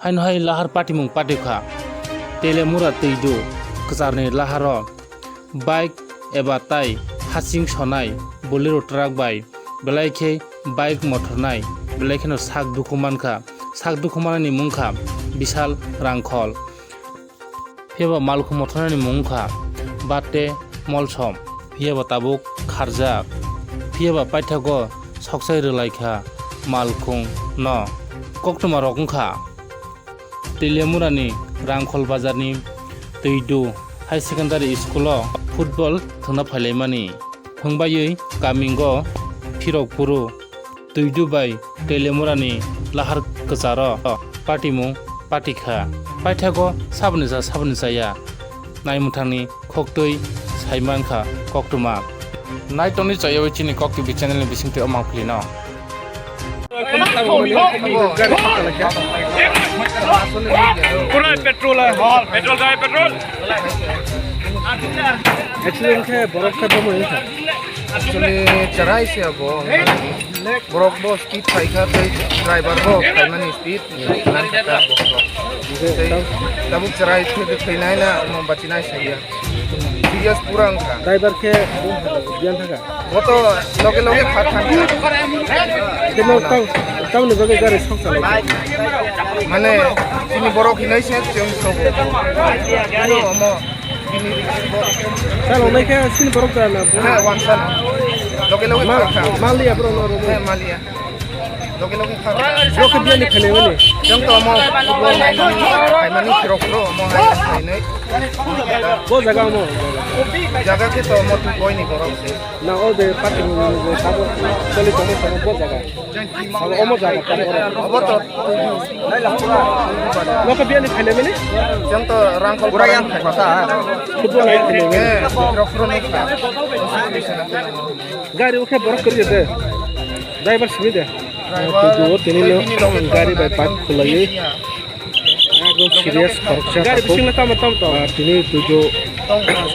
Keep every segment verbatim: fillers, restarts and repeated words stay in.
Haino hai lahar patimung patikha. Telemura twidu kwcharni laharo bike eba tai hasing sonai Bolero truck bai belai khe bike mothornai belai kheno sak dukhu mankha. Sak dukhu manani mungkha Bishal Rangkhol. Phiyaba malkhung mothornani mungkha Bate Molsom. Phiyaba tabuk kharjak. Phiyaba paithago soksai rwlaikha malkhung no. Koktwma rok wngkha Teliamurani Rangkhol bazarni Twidu High Secondary School-o football thwngna phailaimani. Thwngbaiwi kamingo phirok phuru Twidu bai Teliamurani lahar kwcharo patimung patikha. Paithago saboni cha saboni chaya naimwthangni khoktwi saimankha koktwma. Naitokni chayawi chini Kok T V channel ni bisingtwi o mangpili no. Pura petrol hai, petrol hai, petrol. Accident khe borok khe bomo wngkha. Actually, cherai se abo. Borok bo speed phaikha, tei driver bo phaimani speed. Nang kha borok. Tei tabuk cherai se thwinai na, omo bachinai se ya. Serious pura wngkha. Driver khe biyan thangkha. Bo to loge loge phar thangkha. Keno tang, tamni bagwi gari sok chalai. Mane, chini borok hinai se chwng sobo. Keno omo, bini bo. Chalongnai khe chini borok da na? He, wansa na. Loge loge phar thang. Maliya bro no ro. He, maliya. Loge loge kha. Bro khe biyani khainai mani. Jang to omo football nainani khaimani khirok bro omo hai khainai. Bo jaga omo. Jaga khe to omo tu koi ni borok se. Na o de party ni je sabo choli tomo tomo bo jaga. Sabo omo jaga. Obo to. Bro khe biyani khainai mani. Jang to Rangkhol pura yang khai kota. Football nai khainai mani. Eh, khirok bro ni kha. Gari ukhe borok kwrwi de. Driver simi de. Driver, Tujuo tini no bini loge gari bai tongmani park khulaiwi. Ekdom serious khoroksa Gari takhuk. Bisingo tamo, tamo, tamo. Ah, tini Tujuo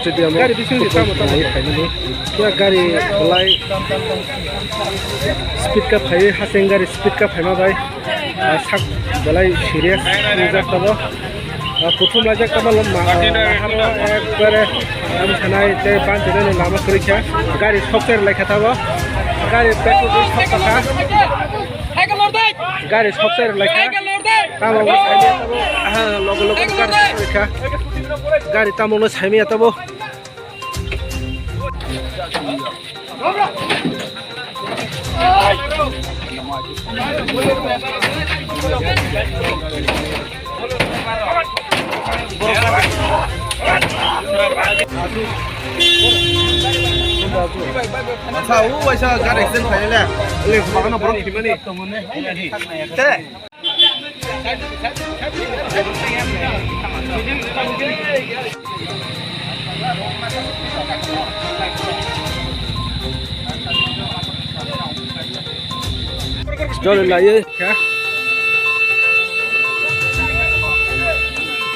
stadium Gari bisingo football tamo, tamo. Khulaiwi phainani. Kira gari khulai speed ka phaiwi haseng gari speed ka phaima bai. Ah, sak belai serious nujak tamo. Ah, kuthum laijak tamo lama, ah, haro ekbare ang sanai tei banchina ni lama kwrwi kha. Gari sokcher lai kha tamo. Gari petrol ri sok kha. Gari sokcher lai kha. Tamo bo saimya tamo. Ah, logo logo gari sokcher kha. Gari tamo no saimya tamo. Sa u waisa gari accident khaile. Le bagano borok thimani. Te. Jol lai.